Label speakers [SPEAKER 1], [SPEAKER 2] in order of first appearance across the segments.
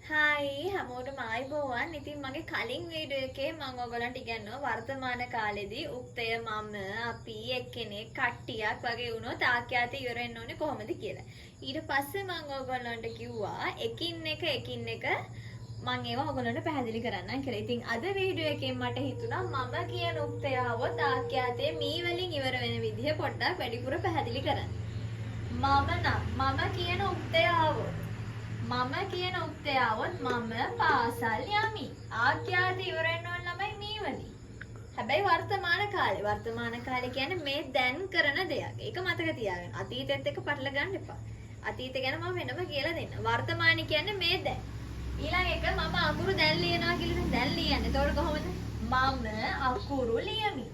[SPEAKER 1] Hi හැමෝටම ආයුබෝවන්. ඉතින් මගේ කලින් වීඩියෝ එකේ මම ඔයගොල්ලන්ට ඉගැන්නුවා වර්තමාන කාලෙදී උක්තය මම, අපි, එක්කෙනෙක්, කට්ටියක් වගේ වුණොත් ආඛ්‍යාතය ඉවර වෙන්න ඕනේ කොහොමද කියලා. ඊට පස්සේ මම ඔයගොල්ලන්ට කිව්වා එකින් එක එකින් එක මං ඒවා ඔයගොල්ලන්ට පැහැදිලි කරන්නම් කියලා. ඉතින් අද වීඩියෝ එකෙන් මට හිතුණා මම කියන උක්තය ආවොත් ආඛ්‍යාතය මී වලින් ඉවර වෙන විදිහ පොඩ්ඩක් වැඩිපුර පැහැදිලි කරන්න. මම නම් මම කියන උක්තය ආවොත්, මම කියන උක්තය ආවොත් මම පාසල් යමි. ආඛ්‍යාත ඉවර වෙන්න ඕන ළමයි මී වලින්. හැබැයි වර්තමාන කාලේ, වර්තමාන කාලේ කියන්නේ මේ දැන් කරන දෙයක්. ඒක මතක තියාගන්න. අතීතෙත් එක්ක පටල ගන්න එපා. අතීත ගැන මම වෙනම කියලා දෙන්න. වර්තමාන කියන්නේ මේ දැන්. ඊළඟ එක මම අකුරු දැන් ලියනවා කියලා දැන් ලියන්නේ. එතකොට කොහොමද? මම අකුරු ලියමි.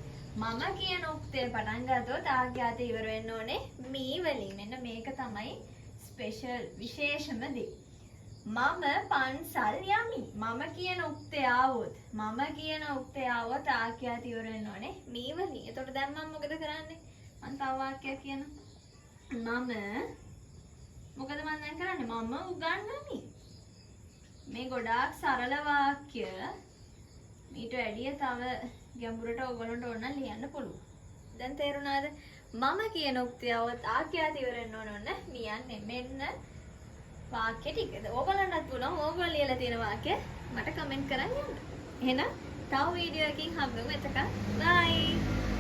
[SPEAKER 1] මම කියන උක්තය පටන් ගත්තොත් ආඛ්‍යාත ඉවර වෙන්න ඕනේ මී වලින්. මෙන්න මේක තමයි ස්පෙෂල් විශේෂම දේ. මම පන්සල් යමි. මම කියන උක්තය ආවොත්, මම කියන උක්තය ආවොත් ආඛ්‍යාත ඉවර වෙන්න ඕනේ මී වලින්. එතකොට දැන් මම මොකද කරන්නේ? මං තව වාක්‍යයක් කියනවා. මම මොකද මං දැන් කරන්නේ? මම උගන්වමි. මේ ගොඩාක් සරල වාක්‍ය. මීට වැඩිය තව ගැඹුරට ඔයගොල්ලන්ට ඕන නම් ලියන්න පුළුවන්. දැන් තේරුණාද? මම කියන උක්තිය આવොත් ආඛ්‍යාත ඉවර වෙන්න ඕන ඔන්න මියන්නේ. මෙන්න වාක්‍ය ටික. ඕගොල්ලන්ටත් පුළුවන් ඕගොල්ලෝ ලියලා තියෙන වාක්‍ය මට කමෙන්ට් කරන් යන්න. එහෙනම් තව වීඩියෝ එකකින් හම්බෙමු. එතකන් බයි.